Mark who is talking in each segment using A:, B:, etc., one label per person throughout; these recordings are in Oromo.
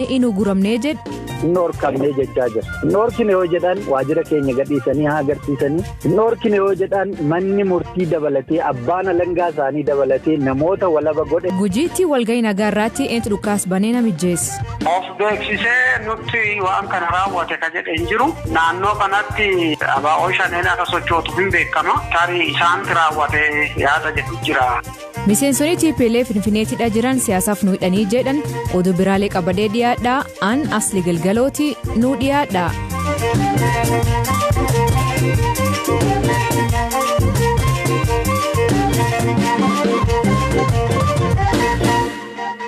A: Hin uguramnee jedhu.
B: Hin dhorkamnee jechaa jira. Hin dhorkine yoo jedhan waajjira keenya gadhiisanii haa agarsiisanii. Hin dhorkine yoo jedhan manni murtii dabalatee abbaan alangaa isaanii dabalatee namoota walaba godhe.
A: Gujiitti walgahii nagaa irraatti eentu dhukaas banee namijjeesse.
C: Of beeksisee nutti waan kana raawwate ka jedhe hin jiru. Naannoo kanatti abaa'oo shaneen akka sochootu hin beekama. Tarii isaanti raawwate yaada jedhu jira.
A: Miseensonni TPLF Finfinneettidha jiran siyaasaaf nu hidhanii jedhan oduu biraalee qabadee dhiyaadha. An asli galgalooti nu dhiyaadha.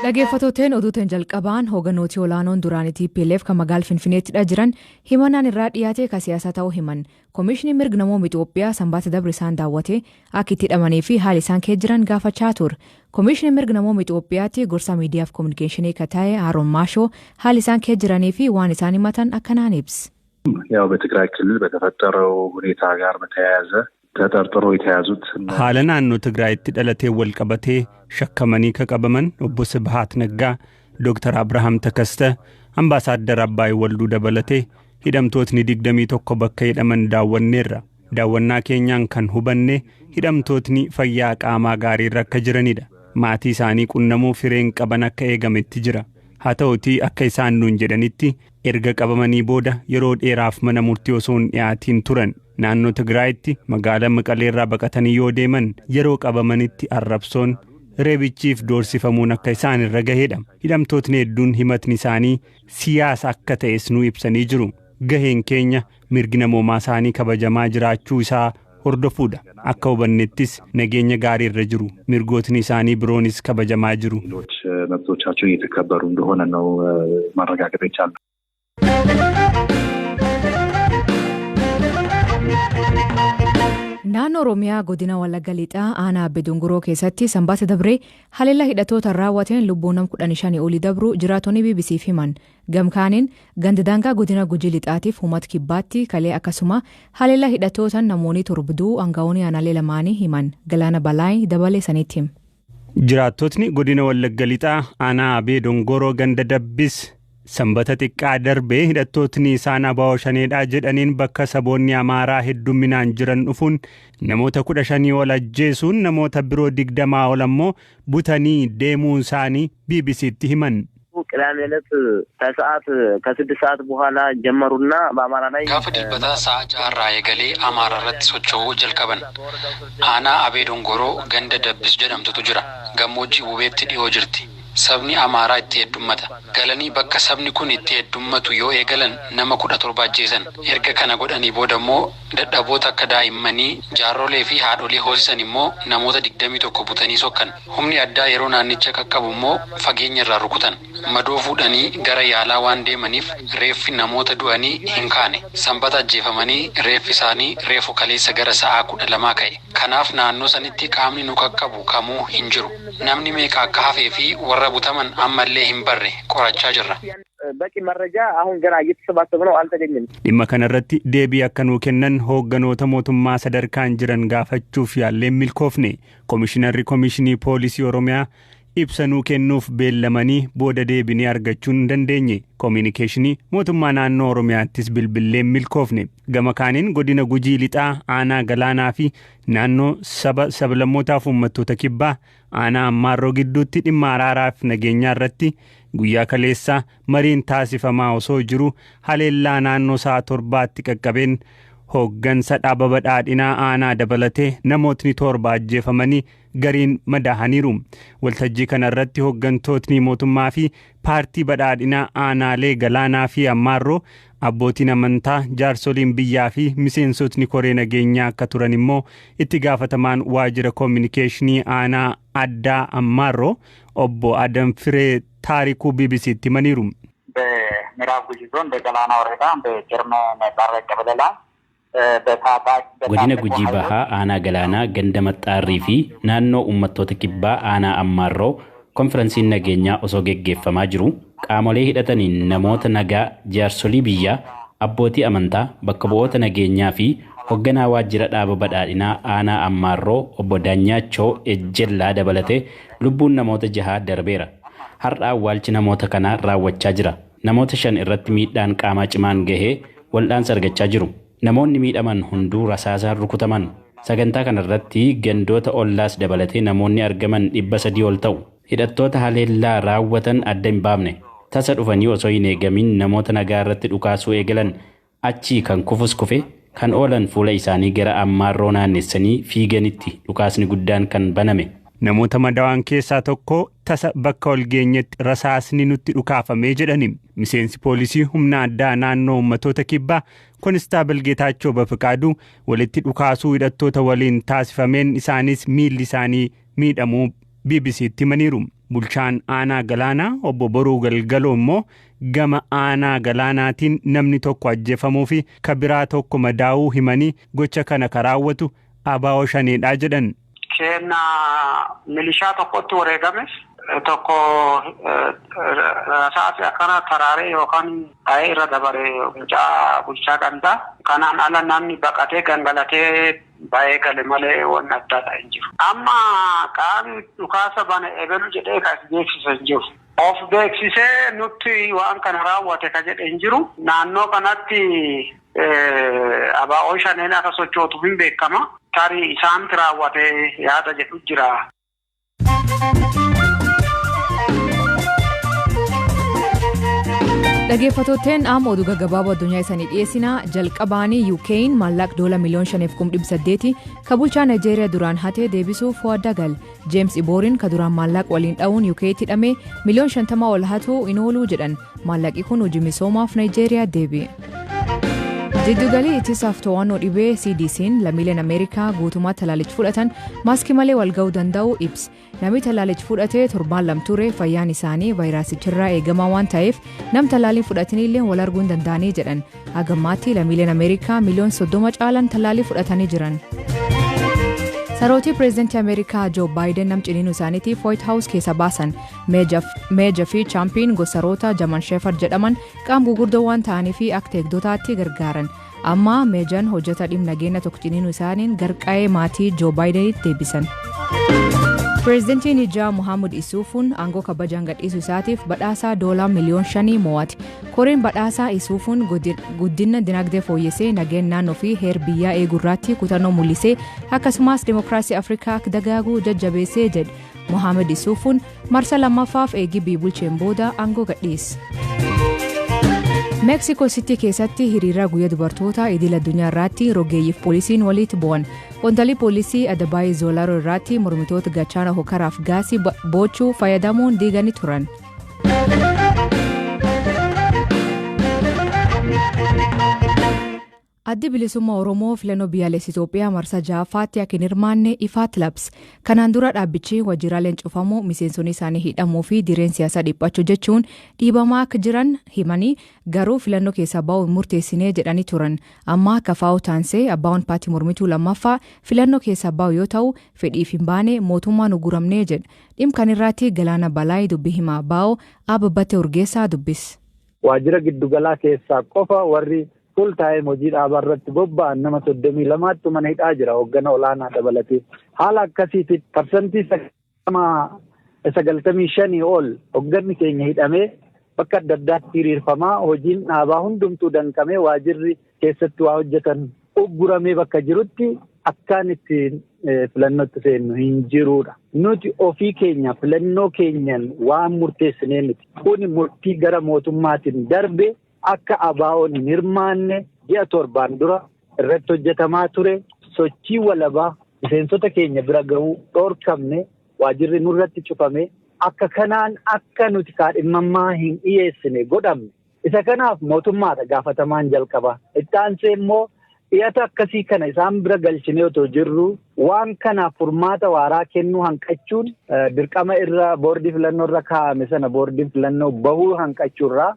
A: Dhaggeeffattooteen oduuteen jalqabaan hoogganooti olaanoon duraanii TPLF kan magaala Finfinneettidha jiran himannaan irraa dhiyaate ka siyaasaa ta'uu himan. Komishinii mirga namooma Itoophiyaa sanbaata dabre isaan daawwate akka itti hidhamanii fi haala isaan keessa jiran gaafachaa ture. Komishinii mirga namooma Itoophiyaatti gorsa miidiyaaf kominikeeshinii ka ta'e Aaroon Maashoo haala isaan keessa jiranii fi waan isaan himatan akkanaan ibsa.
D: ያው በትግራይ ክልል በተፈጠረው ሁኔታ ጋር በተያያዘ ተጠርጥሮ የተያዙት
E: Haala naannoo Tigraayitti dhalatee wal qabatee shakkamanii ka qabaman obbo Sibahat Naggaa, Dooktar Abrahaam Takaste, Ambaasaadder Abbaay Walduu dabalatee hidhamtootni 21 bakka hidhaman daawwanneerra. Daawwannaa keenyaan kan hubanne hidhamtootni fayyaa qaamaa gaariirra akka jiranidha. Maatii isaanii qunnamuu fireen qaban akka eegametti jira. Haa ta'utii akka isaan nuun jedhanitti erga qabamanii booda yeroo dheeraaf mana murtii osoo hin dhiyaatiin turan. Naannoo Tigraayitti magaalaa Maqaleerraa baqatanii yoo deeman yeroo qabamanitti arrabsoon reebichiif doorsifamuun akka isaan irra gahedha. Hidhamtootni hedduun himatni isaanii siyaasa akka ta'es nu ibsanii jiru. Gaheen keenya mirgi namoomaa isaanii kabajamaa jiraachuu isaa hordofuudha. Akka hubannettis nageenya gaarii irra jiru. Mirgootni isaanii biroonis kabajamaa jiru.
D: ሌሎች መብቶቻቸው እየተከበሩ እንደሆነ ነው ማረጋገጥ የቻልነው።
A: Naannoo Oromiyaa godina Wallagga Lixaa aanaa Abbee Dongoroo keessatti sanbaata dabree haleellaa hidhattoota raawwateen lubbuu nama 15 olii dabru jiraattonni BBCf himan. Gamkaaniin ganda daangaa godina Gujii Lixaatiif uummata kibbaatti kalee akkasuma haleellaa hidhattootaan namoonni torba du'uu aangawoonni aanaalee lamaanii himan. Galaana Balaay dabalee sanitti hima.
E: Jiraattotni godina Wallagga Lixaa aanaa Abee Dongoroo ganda Dabbis sanbata xiqqaa darbee hidhattootni isaan abaa'oo shaneedhaa jedhaniin bakka saboonni Amaaraa heddumminaan jiran dhufuun namoota 15 ol ajjeesuun namoota biroo 20 ol ammoo butanii deemuu isaanii BBCtti himan.
F: ቅዳሜ ዕለት ከሰዓት ከስድስት ሰዓት በኋላ ጀመሩና በአማራ ላይ
G: Gaafa dilbataa sa'a ja'arraa eegalee Amaara irratti socho'uu jalqaban. Aanaa Abee Dongoroo ganda Dabbis jedhamtutu jira. Gammoojjii Wubeetti dhiyoo jirti. Sabni Amaaraa itti heddummata. Galanii bakka sabni kun itti heddummatu yoo eegalan nama 17 ajjeesan. Erga kana godhanii booda immoo dadhaboota akka daa'immanii jaarrolee fi haadholii hoosisan immoo namoota 21 butanii sokkan. Humni addaa yeroo naannicha qaqqabu immoo fageenya irraa rukutan. Madoo fuudhanii gara yaalaa waan deemaniif reeffi namoota du'anii hin kaane. Sanbata ajjeefamanii reeffi isaanii reefu kaleessa gara sa'aa 12 ka'e. Kanaaf naannoo sanitti qaamni nu qaqqabu kamuu hin jiru. Namni meeqa akka hafee fi warra butaman ammallee hin barre qorachaa jirra.
F: በቂ መረጃ አሁን ገና እየተሰባሰበ ነው፣ አልተገኘም።
E: Dhimma kanarratti deebii akka nuu kennan hoogganoota mootummaa sadarkaan jiran gaafachuuf yaalleen milkoofne. Komishinarri Komishinii Poolisii Oromiyaa ibsa nuu kennuuf beellamanii booda deebinee argachuu hin dandeenye. Kominikeeshinii mootummaa naannoo Oromiyaattis bilbilleen milkoofne. Gama kaaniin godina Gujii Lixaa aanaa Galaanaa fi naannoo saba sablammootaaf uummattoota kibbaa aanaa Ammaarroo gidduutti dhimma araaraaf nageenyaa irratti guyyaa kaleessaa mariin taasifamaa osoo jiru haleellaa naannoo sa'a 7tti qaqqabeen hooggansa dhaaba badhaadhinaa aanaa dabalatee namootni 7 ajjeefamanii gariin madaahaniiru. Waltajjii kanarratti hooggantootni mootummaa fi paartii badhaadhinaa aanaalee Galaanaa fi Ammaarroo abbootiin amantaa jaarsoliin biyyaa fi miseensotni koree nageenyaa akka turan immoo itti gaafatamaan waajjira koominikeeshinii aanaa addaa Ammaarroo obbo Adam Firee Taarikuu BBCtti himaniiru.
C: በምዕራብ ጉጂ ዞን በገላና ወረዳ በጀርመ መጣረ ቀበሌ ላይ
H: Godina Gujii Bahaa aanaa Galaanaa ganda Maxxaarrii fi naannoo uummattoota kibbaa aanaa Ammaarroo konferensiin nageenyaa osoo geggeeffamaa jiru qaamolee hidhataniin namoota nagaa jaarsolii biyyaa abbootii amantaa bakka bu'oota nageenyaa fi hoogganaa waajjira dhaaba badhaadhinaa aanaa Ammaarroo obbo Daanyaachoo Ejjellaa dabalatee lubbuun namoota jahaa darbeera. Har'a awwaalchi namoota kanaa raawwachaa jira. Namoota 5 irratti miidhaan qaamaa cimaan gahee wal'aansa argachaa jiru. Namoonni miidhaman hunduu rasaasaan rukutaman. Sagantaa kanarratti gandoota ollaas dabalatee namoonni argaman 300 ol ta'u. Hidhattoota haleellaa raawwatan adda hin baafne. Tasa dhufanii osoo hin eegamin namoota nagaa irratti dhukaasuu eegalan. Achii kan kufus kufe, kan oolan fuula isaanii gara Ammaarroo naannessanii fiiganitti dhukaasni guddaan kan baname.
E: Namoota madaawaan keessaa tokko tasa bakka ol geenyetti rasaasni nutti dhukaafamee jedhani. Miseensi poolisii humna addaa naannoo uummattoota kibbaa Konistaabil Geetaachoo Bafiqaaduu walitti dhukaasuu hidhattoota waliin taasifameen isaanis miilli isaanii miidhamuu BBC'tti himaniiru. Bulchaan aanaa galaanaa obbo Boruu Galgaloo immoo gama aanaa galaanaatiin namni tokko ajjeefamuu fi kabiraa tokko madaa'uu himanii gocha kana kan raawwatu ABO shaneedha jedhan.
C: Kenna milishaa tokkotti wareegame, tokko rasaasi akkana taraaree yookaan dha'ee irra dabare mucaa bulchaa gandaa. Kanaan ala namni baqatee gangalatee ba'ee gale malee wanni addaa ta'e hin jiru. Amma qaamni dhukaasa bane ebelu jedhee kan beeksise hin jiru. Of beeksisee nutti waan kana raawwate ka jedhe hin jiru. Naannoo kanatti ABO shaneen akka sochootu hin beekama. Tarii isaanti raawwate yaada jedhu jira.
A: Dhaggeeffattootni amma oduu gaggabaaboo addunyaa isaanii dhiyeessinaa. Jalqabaanii UK'n maallaqa doola miliyoona 5.8 kan bulchaa Naayijeeriyaa duraan hatee deebisuuf waadaa gale. Jeems Ibooriin ka duraan maallaqa waliin dha'uun UK'tti hidhamee miliyoona 50 ol hatuu hin ooluu jedhan. Maallaqi kun hojii misoomaaf Naayijeeriyaa deebi'e. Jiddugalii ittisaaf to'annoo dhibee CDC'n lammiileen Ameerikaa guutummaa talaalicha fudhatan maaskii malee wal ga'uu danda'u ibsa. Namni talaalicha fudhatee torbaan 2 ture fayyaan isaanii vaayiraasicharraa eegamaa waan ta'eef nam talaalii fudhatanillee wal arguu hin danda'anii jedhan. Hagammaatti lammiileen Ameerikaa miliyoona 30 caalan talaalii fudhatanii jiran. Sarootii pireezidantii Ameerikaa Joo Baayiden nam ciniinuu isaaniitiif White House keessa baasan. Meeja fi chaampiin gosaroota German Shepherd jedhaman qaama gurguddoo waan ta'anii fi akka eegdotaatti gargaaran. Amma meejan hojjeta dhimma nageenya tokko ciniinuu isaaniin garqa'ee maatii Joo Baayidenitti deebisan. Pireezidantiin Ijaa Muhammad Isuufuun aangoo kabajaan gadhiisuu isaatiif badhaasaa doolaa miliyoona 5 mo'ate. Koreen badhaasaa Isuufuun guddina dinagdee fooyyessee nageenya naannoo fi heer biyyaa eeguu irratti kutannoo mul'isee akkasumas dimokiraasii Afrikaa akka dagaaguu jajjabeessee jedhe. Muhammad Isuufuun marsa lammaffaaf eegii biyya bulcheen booda aangoo gadhiise. Meeksikoo Sitii keessatti hiriira guyyaa dubartoota idil addunyaa irratti rogeeyyiif poolisiin walitti bu'an. Qondaalli poolisii Adabaayii Zoolaaroo irratti mormitoota gachaana hokaraaf gaasii boochuu fayyadamuun diiganii turan. Addi bilisummaa Oromoo filannoo biyyaalessa Itoophiyaa marsaa 6ffaatti akka hin hirmaanne ifaatti labse. Kanaan dura dhaabbichi waajjiraaleen cufamuu, miseensonni isaanii hidhamuu fi direen siyaasaa dhiphachuu jechuun dhiibamaa akka jiran himanii garuu filannoo keessaa ba'uu hin murteessinee jedhanii turan. Amma akka faa'u taansee abbaan paartii mormituu lammaffaa filannoo keessaa ba'u yoo ta'u fedhiif hin baane mootummaan uguramnee jedha. Dhimma kan irratti Galaana Balaayii dubbii himaa baa'u Abba Battee Urgeessaa dubbis.
B: Waajjira giddugalaa keessaa qofa warri full time hojii dhaabaa irratti bobba'an nama 32tti mana hidhaa jira hoggana olaanaa dabalatee. Haala akkasiitti parsantii 95 ol hogganni keenya hidhamee bakka adda addaatti hiriirfamaa hojiin dhaabaa hundumtuu danqamee waajjirri keessatti waa hojjetan ugguramee bakka jirutti akkaan itti filannootti seennu hin jirudha. Nuti ofii keenya filannoo keenyan waan murteessinee miti. Kuni murtii gara mootummaatiin darbe akka ABO'n hin hirmaanne ji'a 7 dura irratti hojjetamaa ture sochii walabaa miseensota keenya bira gahuu dhorkamne waajjirri nurratti cufame akka kanaan akka nuti kaadhimammaa hin dhiyeessine godhamne. Isa kanaaf mootummaadha gaafatamaan jalqaba. Itti aansee immoo dhiyaata akkasii kana isaan bira galchinee otoo jirru waan kanaaf furmaata waaraa kennuu hanqachuun dirqama irra boordii filannoo irra kaa'ame sana boordiin filannoo bahuu hanqachuurraa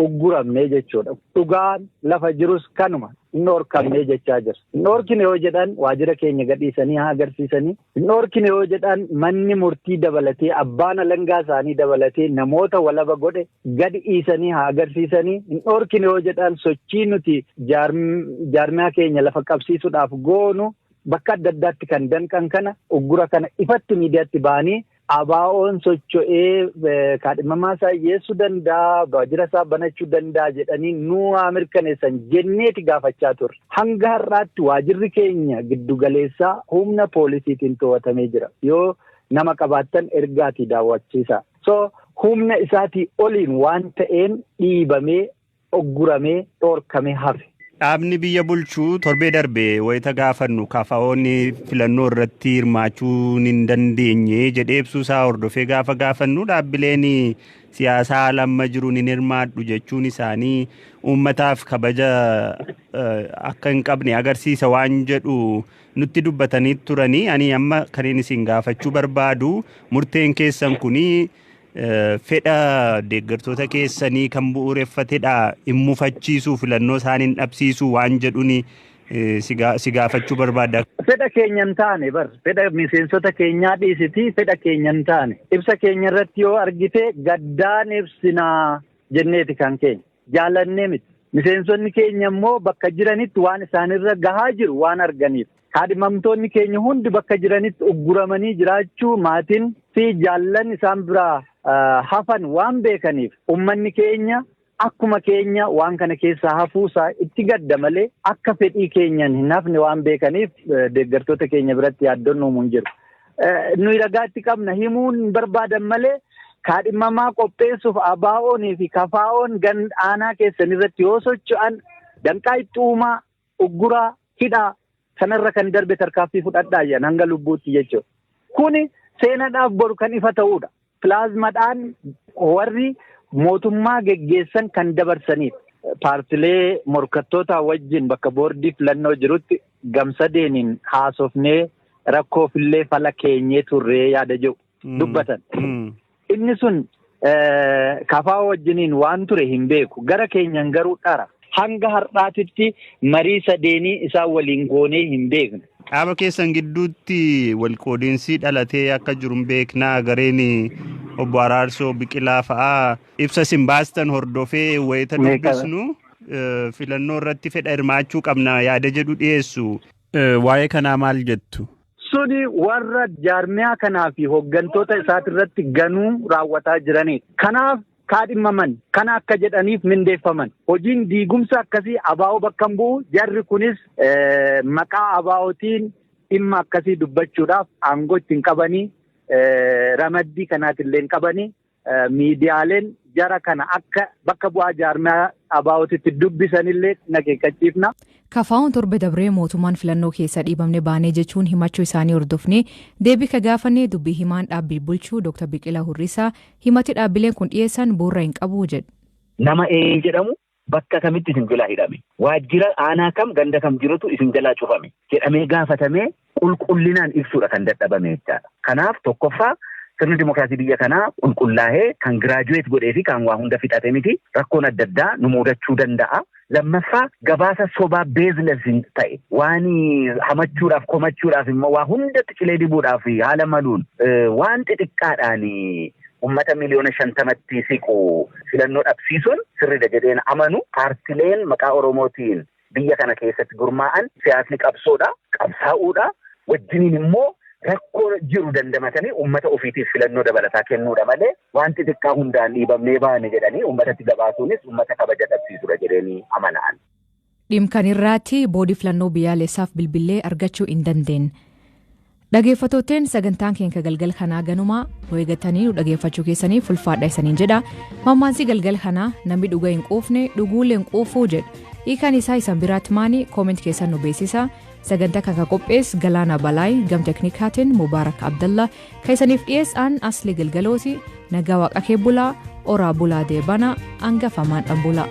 B: ugguramne jechuudha. Dhugaan lafa jirus kanuma hin dhorkamne jechaa jira. Hin dhorkine yoo jedhan waajjira keenya gadhiisanii haa agarsiisanii. Hin dhorkine yoo jedhan manni murtii dabalatee abbaan alangaa isaanii dabalatee namoota walaba godhe gadi dhiisanii haa agarsiisanii. Hin dhorkine yoo jedhan sochii nuti jaarmiyaa keenya lafa qabsiisuudhaaf goonu bakka adda addaatti kan danqan kana uggura kana ifatti miidiyaatti ba'anii ABO'n socho'ee kaadhimamaa isaa dhiyeessuu danda'a, waajjira isaa banachuu danda'a jedhanii nu haa mirkaneessan jenneeti gaafachaa turre. Hanga har'aatti waajjirri keenya giddugaleessaa humna poolisiitiin to'atamee jira. Yoo nama qabaattan ergaatii daawwachiisa. So humna isaatii oliin waan ta'een dhiibamee, ogguramee, dhoorkamee hafe.
E: Dhaabni biyya bulchuu torbee darbe wayita gaafannu KFO'n filannoo irratti hirmaachuu hin dandeenye jedhee ibsuu isaa hordofee gaafa gaafannu dhaabbileen siyaasaa lamma jiruun hin hirmaadhu jechuun isaanii uummataaf kabaja akka hin qabne agarsiisa waan jedhu nutti dubbatanii turanii. Ani amma kanneen isin gaafachuu barbaadu, murteen keessan kunii fedha deeggartoota keessanii kan bu'uureffatedha, hin mufachiisuu, filannoo isaanii hin dhabsiisuu waan jedhuun si gaafachuu barbaada.
B: Fedha keenya hin taane bar, fedha miseensota keenyaa dhiisiti, fedha keenya hin taane. Ibsa keenya irratti yoo argite, gaddaan ibsinaa jenneeti kan keenya. Jaalannee miti. Miseensonni keenya immoo bakka jiranitti waan isaanirra gahaa jiru waan arganiif. Kaadhimamtoonni keenya hundi bakka jiranitti ugguramanii jiraachuu maatiin fi jaallan isaan biraa hafan waan beekaniif, uummanni keenya akkuma keenya waan kana keessaa hafuusaa itti gadda malee akka fedhii keenyaan hin hafne waan beekaniif, deeggartoota keenya biratti yaaddoon uumuu hin jiru. Nuyi ragaatti qabna, himuun hin barbaadan malee, kaadhimamaa qopheessuuf ABO'nii fi KFO'n aanaa keessan irratti yoo socho'an danqaa itti uumaa, ugguraa, hidhaa, sanarra kan darbe tarkaaffii fudhadhaa jedhan hanga lubbuutti jechuudha. Kuni seenaadhaaf boru kan ifa ta'uudha. Pilaazmaadhaan warri mootummaa geggeessan kan dabarsanidha. Paartilee morkattoota wajjin bakka boordii filannoo jirutti gamsadeeniin haasofnee rakkoofillee fala keenyee turree yaada jiru dubbatan. Inni sun KFO wajjiniin waan ture hin beeku. Gara keenyan garuu dhara. Hanga har'aatitti marii sadeenii isaan waliin goonee hin beeknu.
E: Dhaaba keessan gidduutti walqoodiinsi dhalatee akka jiru hin beeknaa. Gareen obbo Araarsoo Biqilaa fa'aa ibsa isin baastan hordofee wayita dubbisnu filannoo irratti fedha hirmaachuu qabna yaada jedhu dhiyeessu. Waa'ee kanaa maal jettu?
B: Suni warra jaarmiyaa kanaa fi hooggantoota isaatirratti ganuu raawwataa jiranidha. Kanaaf kaadhimaman kana akka jedhaniif mindeeffaman. Hojiin diigumsa akkasii ABO bakka hin bu'u. Jarri kunis maqaa ABOtiin dhimma akkasii dubbachuudhaaf aangoo ittiin qabanii, ramaddii kanaatillee hin qabanii. Miidiyaaleen jara kana akka bakka bu'aa jaarmiyaa ABOtitti dubbisanillee akeekkachiifna.
A: KFO'n torbe dabree mootummaan filannoo keessa dhiibamne baanee jechuun himachuu isaanii hordofnee deebii ka gaafannee dubbii himaan dhaabbii bulchuu Dr. Biqilaa Hurrisaa himati dhaabbileen kun dhiyeessan bu'uura hin qabu jedhu.
I: Nama ee jedhamu bakka kamitti isin jalaa hidhame? Waajjira aanaa kam, ganda kam jirutu isin jalaa cufame? Jedhamee gaafatamee qulqullinaan ibsuudha kan dadhabame jechaadha. Kanaaf tokkoffaa, sirni dimokiraasii biyya kanaa qulqullaa'ee kan graduate godhee fi kan waa hunda fixate miti. Rakkoon adda addaa nu mudachuu danda'a. Lammaffaa, gabaasa sobaa baseless ta'e, waan hamachuudhaaf, komachuudhaaf, immoo waa hundatti cilee dibuudhaaf haala maluun, waan xixiqqaadhaan ummata 50 miiliyoonatti siqu filannoo dhabsiisuun sirriidha jedheen amanu. Paartileen maqaa Oromootiin biyya kana keessatti gurmaa'an, siyaasni qabsoodha, qabsaa'uudha. Wajjiniin immoo rakkoo jiru dandamatanii ummata ofiitiif filannoo dabalataa kennuudha malee, waan xixiqqaa hundaan dhiibamnee baane jedhanii ummatatti gabaasuunis ummata kabaja dhabsiisudha jedheenii amana'an.
A: Dhimkan irraatti boordii filannoo biyyaalessaaf bilbilee argachuu hin dandeenye. Dhageeffattootteen, sagantaan keenya galgal kanaa ganumaa. Nu eeggatanii nu dhageeffachuu keessanii fulfaadha isaniin jedha. Mammaansii galgal kanaa "Namni dhuga hin quufne dhuguullee hin quufuu" jedha. Hiikaan isaa isan biraatti maani? Comment keessan nu beeksisa. Sagantaa kan qophees Galaana Balaay, gam teknikaatiin Mubaarak Abdallah, kan isaniif dhiyeessaan Asli Galgalooti. Nagaa waaqa kee bulaa, oraa bulaa, deebana hangafamaan dhan bulaa.